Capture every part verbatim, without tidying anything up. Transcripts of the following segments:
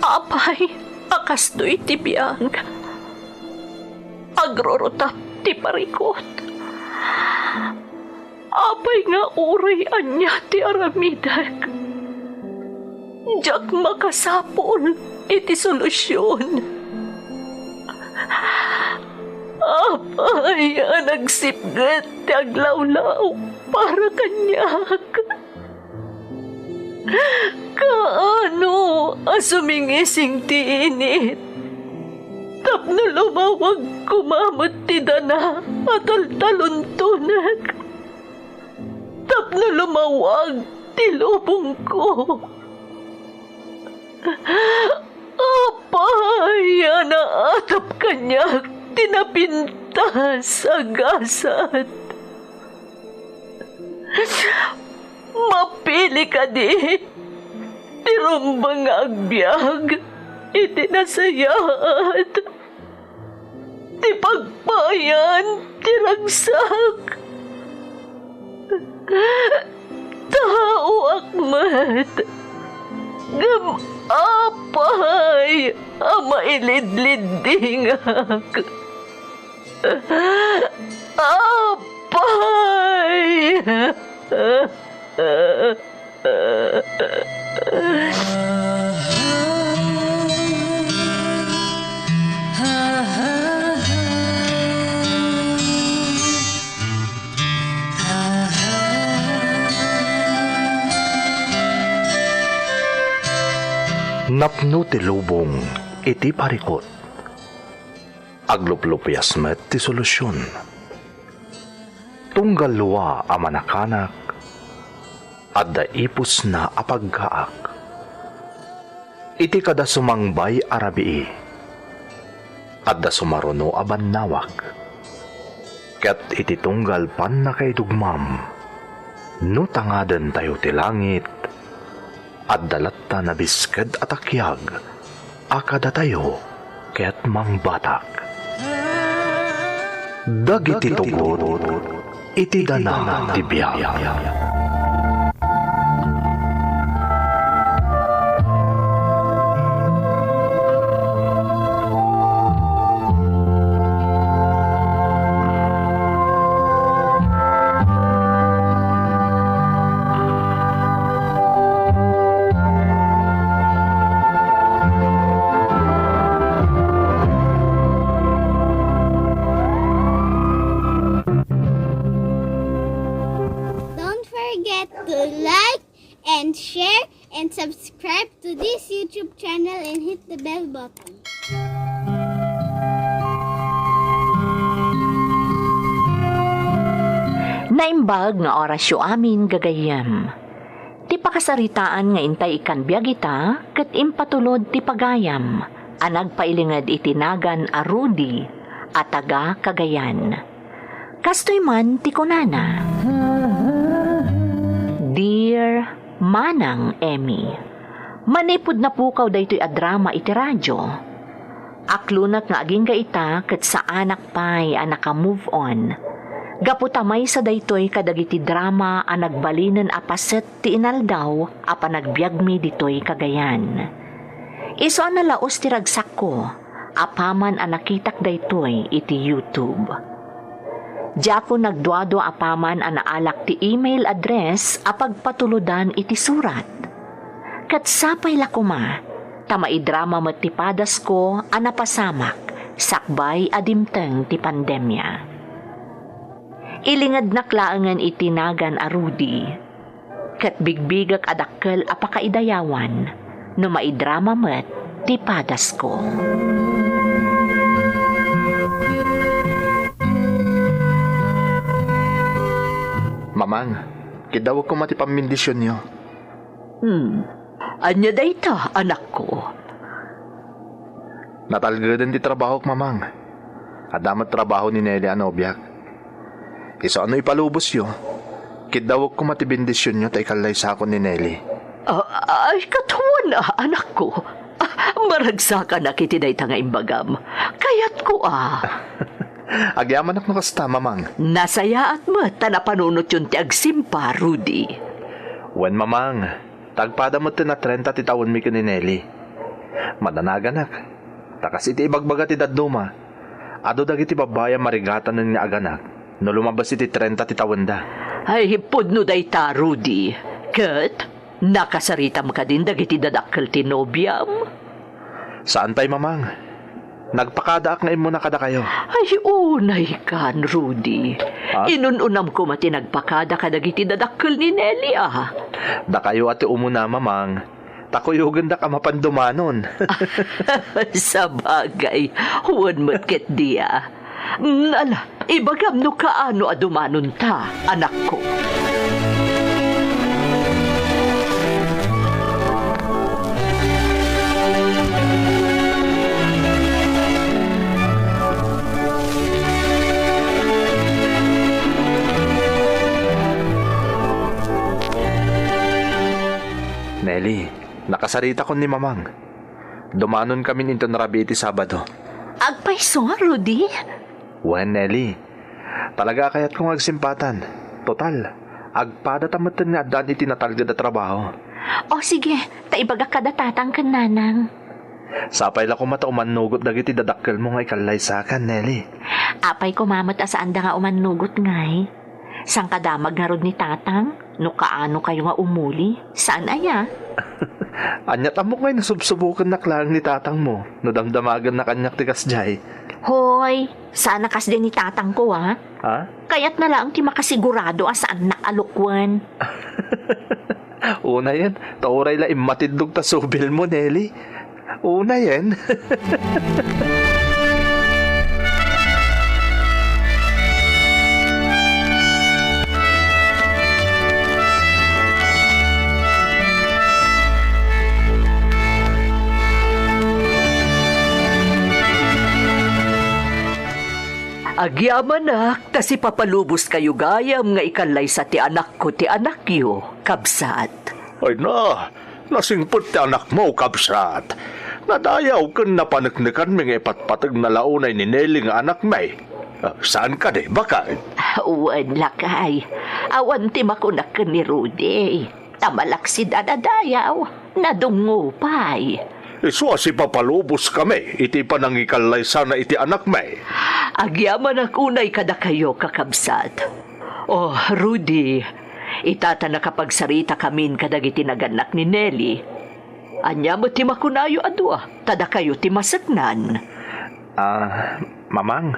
Apay a kastoy ti biag, agrurutap ti parikut. Apay nga uray ania ti aramidek, diak makasapul iti solusion. Apay a nagsipnget ti aglawlaw para kaniak. Kaano a sumingising ti init tapno lumawag koma met ti dana a taltaluntonek, tapno lumawag ti lubongko. Apay a naatap kaniak ti napintas a gasat. Mapili kadi ti rumbeng nga agbiag iti nasayaat, ti pagpayan ti ragsak? Taoak met, ngem apay a mailidliddingak? Apay! Napno ti lubong iti parikut. Agluplupias met ti solusion. Tunggal dua a manakanak, adda ipusna a paggaak. Iti kada sumangbay a rabii, adda sumaruno a bannawag. Ket iti tunggal pannakaidugmam, no tangadentayo ti langit, adda latta nabisked a takiag a kadatayo ket mangbatak. Dagiti tugot iti dana ti biag. Don't forget to like and share and subscribe to this YouTube channel and hit the bell button. Naimbag nga orasyo amin, gagayyem. Ti pakasaritaan nga intay ikkan biag ita ket impatulod ti pagayam a nagpailinged iti nagan a Rudy a taga Cagayan. Kastoy man ti kunana, "Dear Manang Emmy, manipud napukaw daytoy a drama iti radyo, aklonak nga agingga ita ket saanak pay a naka-move on. Gapu ta maysa daytoy kadagiti drama a nagbalinen a paset ti inaldaw a panagbiagmi ditoy Cagayan. Isu a nalaus ti ragsakko apaman a nakitak daytoy iti YouTube. Diakon nagduadua apaman a naalak ti email address a pagpatulodan iti surat. Ket sapay la koma, ta maidrama met ti padasko a napasamak sakbay a dimteng ti pandemia. Ilingednak laengen iti nagan a Rudy, ket bigbigek a dakkel a pakaidayawan no maidrama met ti padasko." Mamang, kiddawek koma ti pammendisionyo. Hmm. Ania dayta, anakko? Natalgeden ti trabahok, Mamang. Adda met trabaho ni Nelly a nobiak. Isu a no ipalubosyo, kiddawek koma ti bendisionyo ta ikallaysakon ni Nelly. Ah, ay, katuan a, anakko. Ah, maragsakanak iti dayta nga imbagam. Kayatko a. Agyamanak no kasta, Mamang. Nasayaat met ta napanunotyon ti agsimpa, Rudy. Wen, Mamang, ta agpada metten a trenta ti tawenmi ken ni Nelly. Madanaganak. Ta kas iti ibagbaga ti dadduma, adu dagiti babbai a marigatanen nga aganak no lumabes iti trenta ti tawenda. Ay, pudno dayta, Rudy. Ket, nakasaritam kadin dagiti dadakkel ti nobiam? Saan pay, Mamang. Nagpakadaak nga immuna kadakayo. Ay, unay kan, Rudy. Ha? Inun-unam koma ti nagpakada kadagiti dadakkel ni Nelly, a. Dakayo a ti umuna, Mamang. Ta kuyogendak a mapan dumanon. Sabagay, wen met ket dia. Mm, ala, ibagam no kaano a dumanonta, anakko. Nelly, nakasaritakon ni Mamang. Dumanonkamin inton rabii ti Sabado. Agpayso, Rudy? Wen, Nelly. Talaga a kayatko nga agsimpatan. Total, agpadata metten nga addaan iti natalged a trabaho. O sige, ta ibagak kada tatang ken nanang. Sapay la koma ta umannugot dagiti dadakkelmo nga ikallaysakan, Nelly. Apay koma met a saanda nga umannugot ngay? Sangkadamag ngarud ni tatang no kaano kayo nga umuli? Saan aya? Ania, ammok ngay no subsubokennak laeng ni tatangmo no damdamagenna kaniak ti kasdiay. Hoy, saan a kasdiay ni tatangko, a? Ha? Kayatna laeng ti makasigurado a saannak a lukwen. Unayen, ta uray la immatiddog ta subilmo, Nelly. Unayen. Agyamanak ta sipapaluboskayo gayam nga ikallaysa ti anakko ti anakyo, kabsat. Ay na, nasingpet ti anakmo, kabsat. Nadayaw ken napaneknekanmi nga ipatpategna la unay ni Nelly nga anakmi. Ah, saan kadi, baket? Wen, lakay. Awan ti makunak ken ni Rudy. Ta malaksid a nadayaw, nadungngo pay. Isu a sipapaluboskami iti panangikallaysana iti anakmi. Agyamanak unay kadakayo, kakabsat. Oh, Rudy, ita ta nakapagsarita kamin kadagiti nagannak ni Nelly. Ania met ti makunayo a dua, ta dakayo ti maseknan? Ah, Mamang,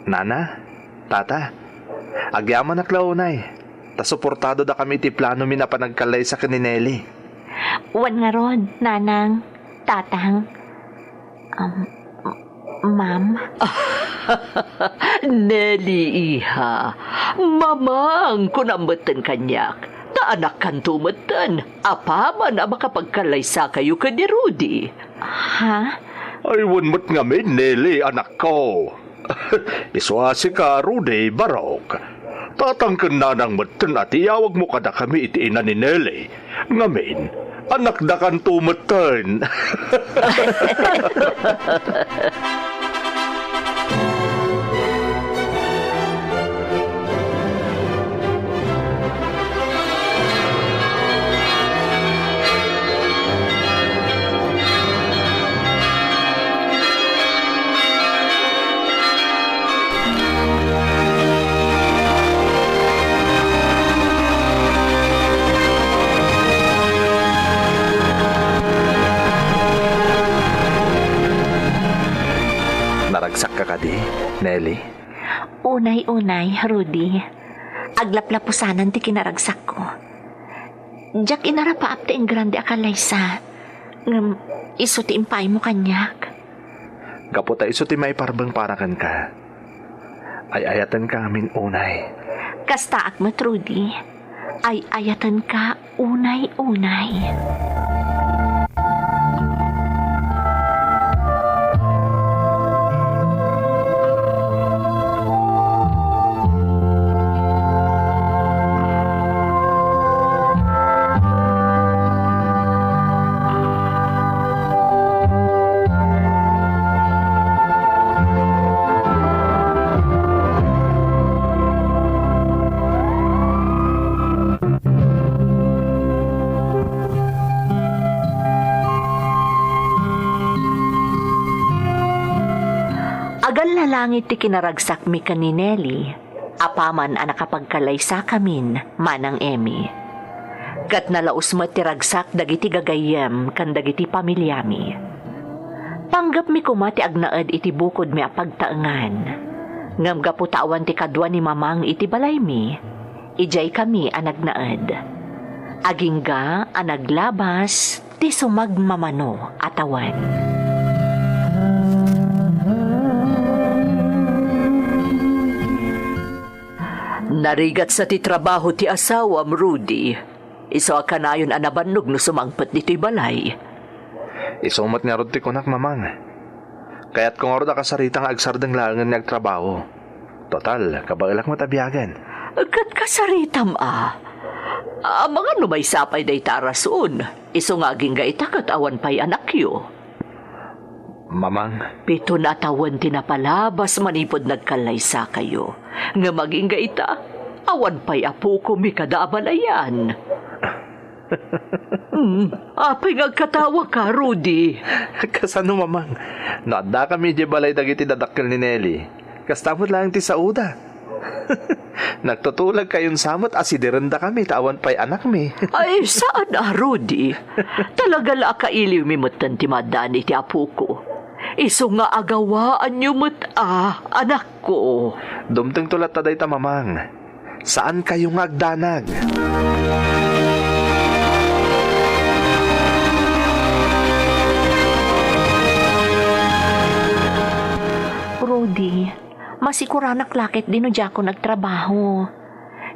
Nana, Tata, agyamanak la unay, ta suportadodakami iti planomi a panagkallaysa ken ni Nelly. Wen ngarud, Nanang, Tatang, um, Ma'am. Nelly, iha, Mamang, kunam metten kaniak, ta anakkanto metten, apaman a makapagkallaysakayo ken ni Rudy. Ha? Ay, wen met ngamin, Nelly, anakko. Isu a sika, Rudy, barok. Tatang ken Nanang metten a ti iyawagmo kadakami iti ina ni Nelly. Ngamin, anakdakanto metten. Naragsakka kadi, Nelly? Unay, unay, Rudy. Aglaplapusanan ti kinaragsakko. Diak inarapaap ti ingrande a kallaysa, ngem isu ti impaaymo kaniak. Gapu ta isu ti maiparbeng para kenka, ay-ayatenka ngamin unay. Kastaak met, Rudy. Ay-ayatenka unay-unay. Nallalangit ti kinaragsakmi ken ni Nelly, apaman a nakapagkallaysakamin, Manang Emmy. Ket nalaus met ti ragsak dagiti gagayyem ken dagiti pamiliami. Panggepmi koma ti agnaed iti bukodmi a pagtaengan. Ngem gapu ta awan ti kadua ni Mamang iti balaymi, idiay kami a nagnaed. Agingga a naglabas ti sumagmamano a tawen. Narigatsa ti trabaho ti asawam, Rudy. Isu a kanayon a nabannog no sumangpet ditoy balay. Isu met ngarud ti kunak, Mamang. Kayatko ngarud a kasarita nga agsardeng laengen nga agtrabaho. Total, kabaelak met a biagen. Ket kasaritam a. Amangan no maysa pay dayta a rason. Isu nga agingga ita ket awan pay anakyo. Mamang. Piton a tawen ti napalabas manipud nagkallaysakayo. Ngem agingga ita, awan pay apokomi kada a balayan. Hmm, apay nga agkatawaka, Rudy? Kasano, Mamang? No addakami idiay balay dagiti dadakkel ni Nelly, kasta met laeng ti saoda. Nagtutulagkayonsa met a sidirendakami ta awan pay anakmi. Ay, saan a, Rudy. Talaga la a kailiwmi metten ti maaddaan iti apoko. Isu nga agawaanyo met a, anakko. Dumtengto latta dayta, Mamang. Saankayo nga agdanag. Rudy, masikuranak la ketdi no diakon agtrabaho.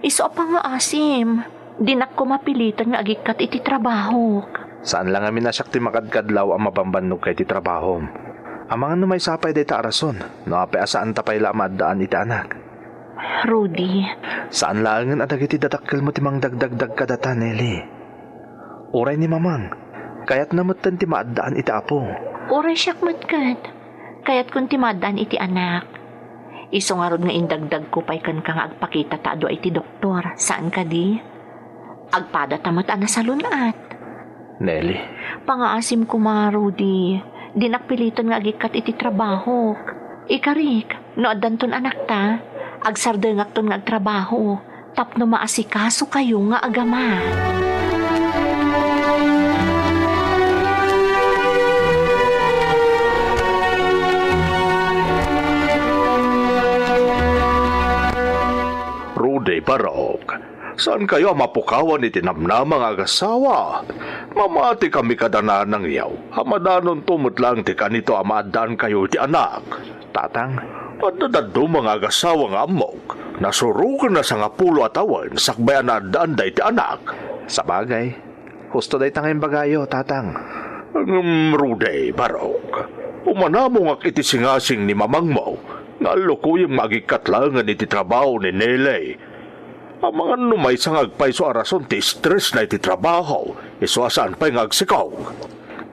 Isu a pangngaasim, dinak koma piliten nga agikkat iti trabahok. Saan la ngamin a siak ti makadkadlaw a mabambannogka iti trabahom. Amangan no maysa pay dayta a rason, no apay a saanta pay la a maaddaan iti anak. Rudy. Saan laengen a dagiti dadakkelmo ti mangdagdagdag kadata, Nelly. Uray ni Mamang, kayatna metten ti maaddaan iti apo. Uray siak met ket, kayatkon ti maaddaan iti anak. Isu ngarud nga indagdagko pay kenka nga agpakita ta adu iti doktor, saan kadi? Agpadata met a nasalun-at. Nelly. Pangngaasim koma, Rudy. Dinak piliten nga agikkat iti trabahok. Ikarik, no addanton anakta, agsardengakton nga agtrabaho tapno maasikasokayo nga agama. Rudy Barok, saankayo a mapukawan iti namnama nga agasawa. Mamatikami kada nanangyo a madanonto met laeng ti kanito a maaddaankayo iti anak. Tatang. Adda dadduma nga agasawa nga ammok, nasuroken a sangapulo a tawen sakbay a naaddaanda iti anak. Sabagay, husto dayta nga imbagayo, Tatang. Ngem, Rudy, Barok, umanamongak iti singasing ni mamangmo nga allukoyem nga agikkat laengen iti trabaho ni Nelly. Amangan no maysa nga agpayso a rason ti stressna iti trabaho, isu a saan pay nga agsikog.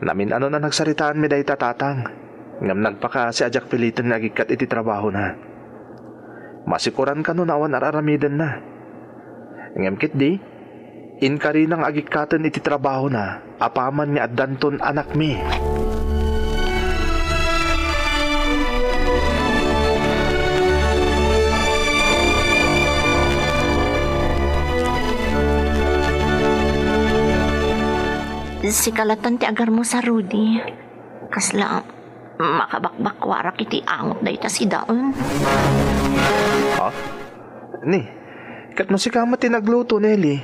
Namin-anon a nagsaritaanmi dayta, Tatang, ngem nagpakaasi a diak piliten nga agikkat iti trabahona. Masikuran kano no awan ar-aramidenna. Ngem ketdi, inkarina nga agikkaten iti trabahona apaman nga addanton anakmi. Sika latan ti agarmusa, Rudy. Kasla makabakbakkuarak iti angot dayta sidaen. Ha? Ni, ket no sika met ti nagluto, Nelly,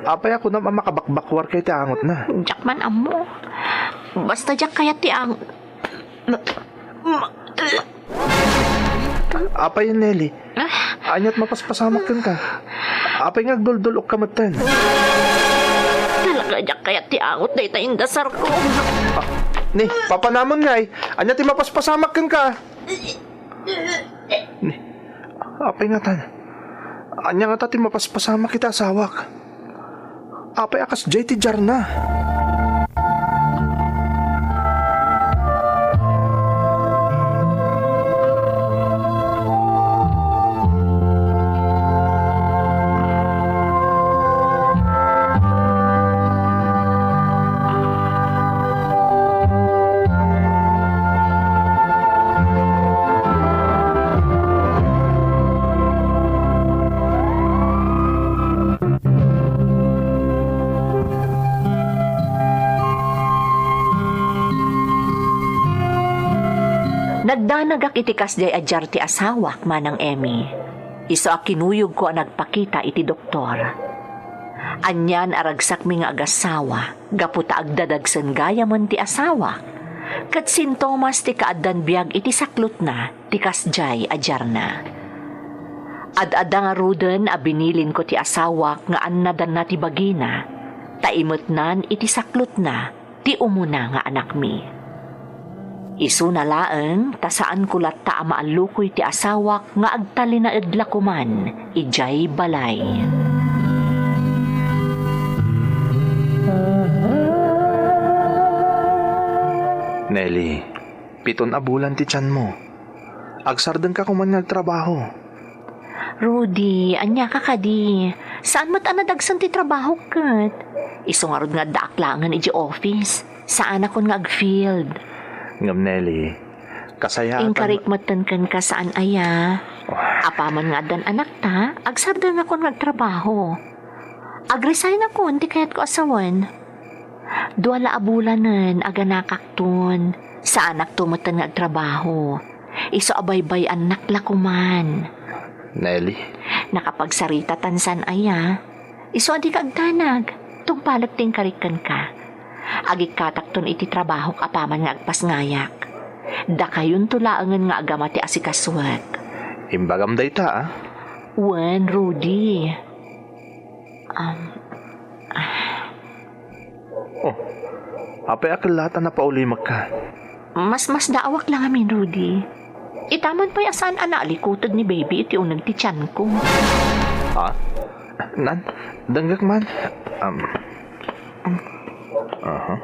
apay a kunam a makabakbakkuarka iti angotna? Diak man ammo. Basta diak kayat ti ang-, ma-, ma-, Apay, Nelly? Ah? Ania't mapaspasamak kenka? Apay nga agduldul-okka metten? Talaga, diak kayat ti angot dayta indasarko. Ah, ni, papanamon ngay. Ania ti mapaspasamak kenka? Ni, apay ngatan? Ania ngata ti mapaspasamak iti asawak? Apay a kasdiay ti diarna? Addanagak iti kasdiay a diar ti asawak, Manang Emmy. Isu a kinuyogko a nagpakita iti doktor. Anian a ragsakmi nga agasawa gapu ta agdadagsen gayamen ti asawak, ket sintomas ti kaaddan biag iti saklotna ti kasdiay a diarna. Ad-adda ngaruden a binilinko ti asawak nga annadanna ti bagina, ta imetnan iti saklotna ti umuna nga anakmi. Isuna laeng ta saanko latta a maallukoy ti asawak nga agtalinaed la koman idiay balay. Nelly, piton a bulan ti tianmo. Agsardengka koman nga agtrabaho. Rudy, ania ka kadi? Saan met a nadagsen ti trabahok ket? Isu ngarud nga addaak laengen idiay office. Saanakon nga ag-field. Ngem Nelly, kasayaatan. Inkarik metten kenka saan aya. Oh. Apaman nga addan anakta, agsardengakon nga agtrabaho. Ag-resignakon ti kayatko a sawen. Dua la a bulanen aganakakton. Saanakto metten nga agtrabaho. Isu a baybay-annak la koman. Nelly. Nakapagsaritatan saan aya. Isu a dika agdanag. Tungpalek ti inkarik kenka. Agikkatakton iti trabahok apaman nga agpasngayak. Dakayonto laengen nga agama ti asikasuek. Imbagam dayta, a? Wen, Rudy. Um, Oh, apay a kellaat a napaulimekka? Masmasdaawak la ngamin, Rudy. Itaman pay a saan a naalikuted ni baby iti uneg ti tianko. Ha? Nan, denggek man. Um, aha.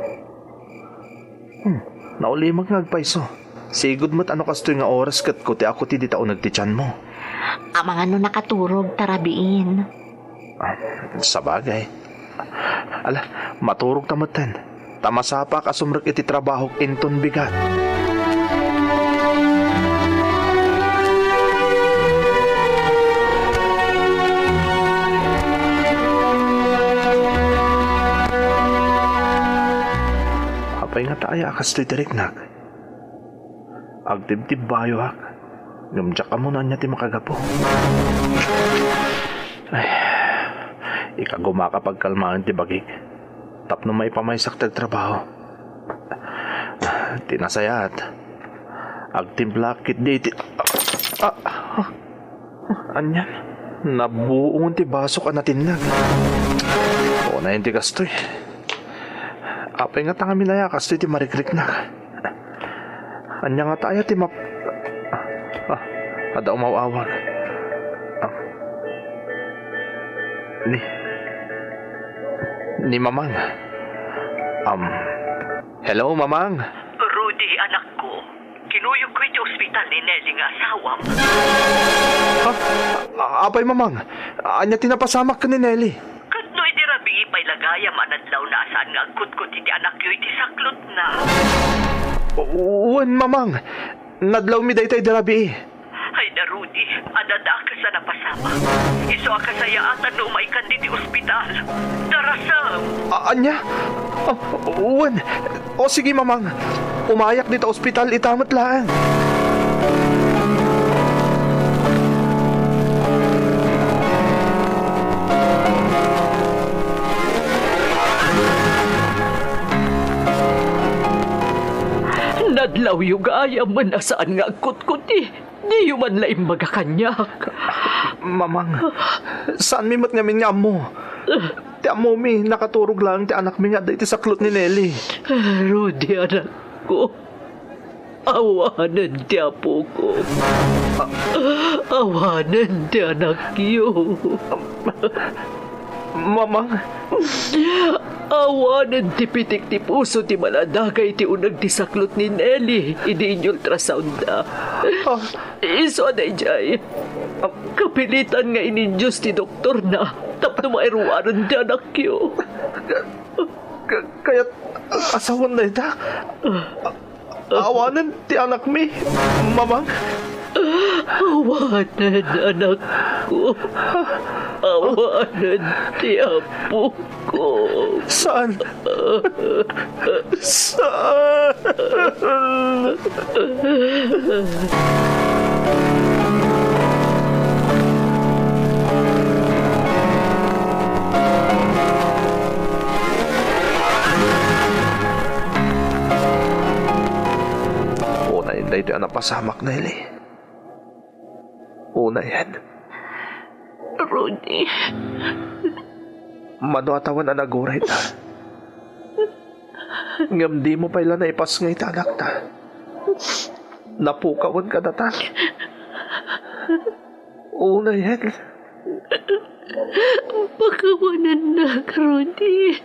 Hmm, naulimek nga agpayso. Sigud met a no kastoy nga oras ket kuti a kuti dita uneg ti tianmo. Amangan no nakaturog ta rabiin. Ah, sabagay. Ala, maturogta metten. Ta masapak a sumrek iti trabahok inton bigat. Apay ngata aya a kastoy ti riknak? Agtibtibbayoak, ngem diak ammo no ania ti makagapu. Ay, ikagumaka pagkalmaen ti bagik tapno maipamaysak ti agtrabaho. Ti nasayaat, agtimplaak ketdi iti, ah, ah, anian, nabuongen ti basok a natinnag. Unayen ti kastoy. Apay ngata ngamin aya kastoy ti marikriknak? Ania ngata aya ti map-, ah, adda umaw-awag. Ah. Ni, ni Mamang. Um, hello, Mamang. Rudy, anakko. Kinuyogko iti ospital ni Nelly nga asawam. Ha? A-, apay, Mamang? Ania ti napasamak ken ni Nelly? Ket no idi rabii pay la gayam a nadlawna a saan nga agkutkot iti anakyo iti saklotna? Wen, Mamang. Nadlawmi dayta idi rabii. Ay da, Rudy, adda dakes a napasamak. Isu a kasayaatan no umaykan ditoy ospital. Darasem! A-, ania? A, wen. O sige, Mamang. Umayak dita ospital ita met laeng. Nadlawyo gayam a saan nga agkutkuti. Diyo man la imbaga kaniak. Mamang, saanmi met ngamin nga ammo. Ti ammomi, nakaturog laeng ti anakmi nga adda iti saklot ni Nelly. Rudy, anakko, awanen ti apoko. Awanen ti anakyo. Mamang. Awanen ti pitik ti puso ti maladaga iti uneg ti saklot ni Nelly idi inyultrasoundda. Ah. Isu a daydiay, kapilitan nga inindios ti doktorna tapno mairuaren ti anakyo. Ka-, ka-, kayat asawan dayta? Awanen ti anakmi, Mamang. Awanen, anakko. Awanen ti apok. Saan? Saan? Unayen daytoy a napasamak, Nelly. Unayen. Rudy. Mano a tawen a nagurayta. Ngem dimo pay la naipasngay ti anakta. Napukawen kadata. Unayen. Pakawanennak, Rudy.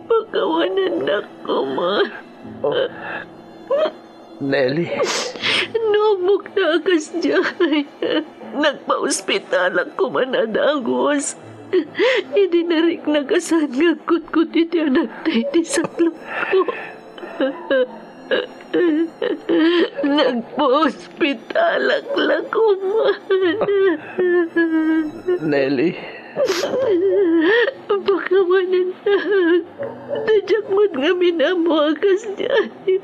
Pakawanennak koma. Oh. Nelly. No, ammok ta a kasdiay. Nagpaospitalak koma a dagus. Idi nariknak a saan nga agkutkot iti anakta iti saklopko. Nagpaospitalak la koma. Nelly. Pakawanennak. Ta diak met ngamin ammo a kasdiay.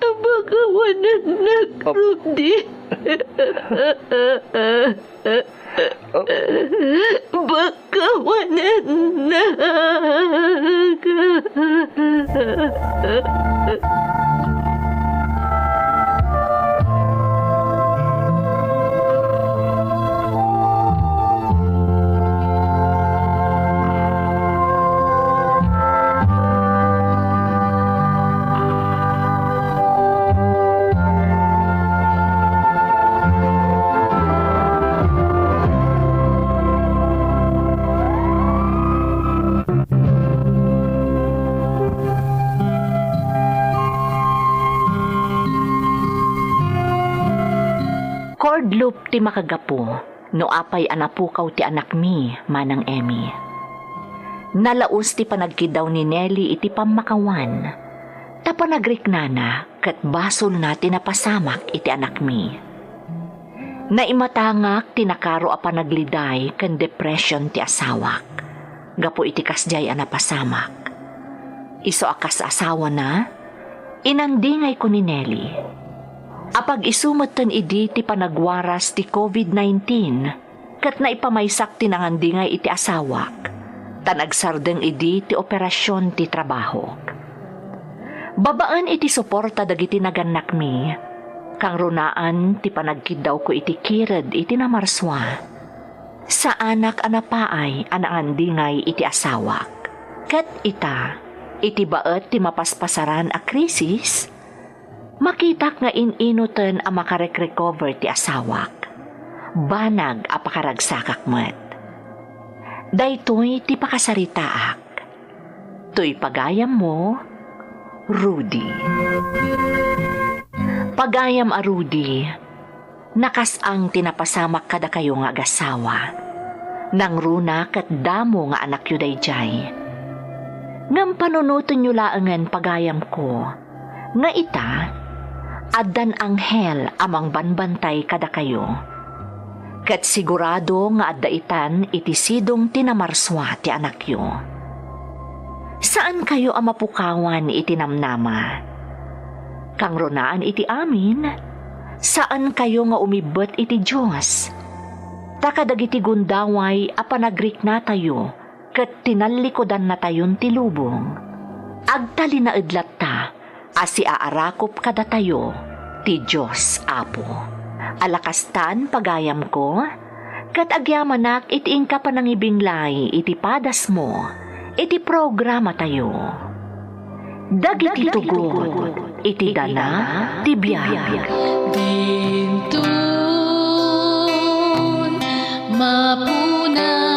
Pakawanennak, Rudy. Pakawanennak. Cord loop ti makagapu no apay a napukaw ti anakmi, Manang Emmy. Nalaus ti panagkiddaw ni Nelly iti pammakawan, ta panagriknana ket basolna ti napasamak iti anakmi. Naimatangak ti nakaro a panagliday ken depression ti asawak gapu iti kasdiay a napasamak. Isu a kas asawana, inandingayko ni Nelly. Apag-isu metten idi ti panagwaras ti covid nineteen, ket naipamaysak ti nangandingay iti asawak, ta nagsardeng idi ti operasion ti trabahok. Babaen iti suporta dagiti nagannakmi, kangrunaan ti panagkiddawko iti kired iti namarsua. Saanak a napaay a nangandingay iti asawak. Ket ita, iti baet ti mapaspasaran a krisis, makitak nga in-inuten a makarek-recover ti asawak. Banag a pakaragsakak met. Daytoy ti pakasaritaak. Toy pagayammo, Rudy. Pagayam a Rudy, nakas-ang ti napasamak kadakayo nga agasawa. Nangruna ket damo nga anakyo daydiay. Ngem panunotenyo laengen, pagayamko, nga ita, addan anghel a mangbanbantay kadakayo. Ket sigurado nga adda itan iti sidong ti namarsua ti anakyo. Saankayo a mapukawan iti namnama. Kangrunaan iti amin, saankayo nga umibbet iti Dios. Ta kadagiti gundaway a panagriknatayo ket tinallikudannatayon ti lubong, agtalinaed latta a siaarakop kadatayo ti Dios Apo. Alakastan, pagayamko, ket agyamanak iti inka panangibinglay iti padasmo iti programatayo. Dagiti tugot iti dana ti biag. Dinton mapuna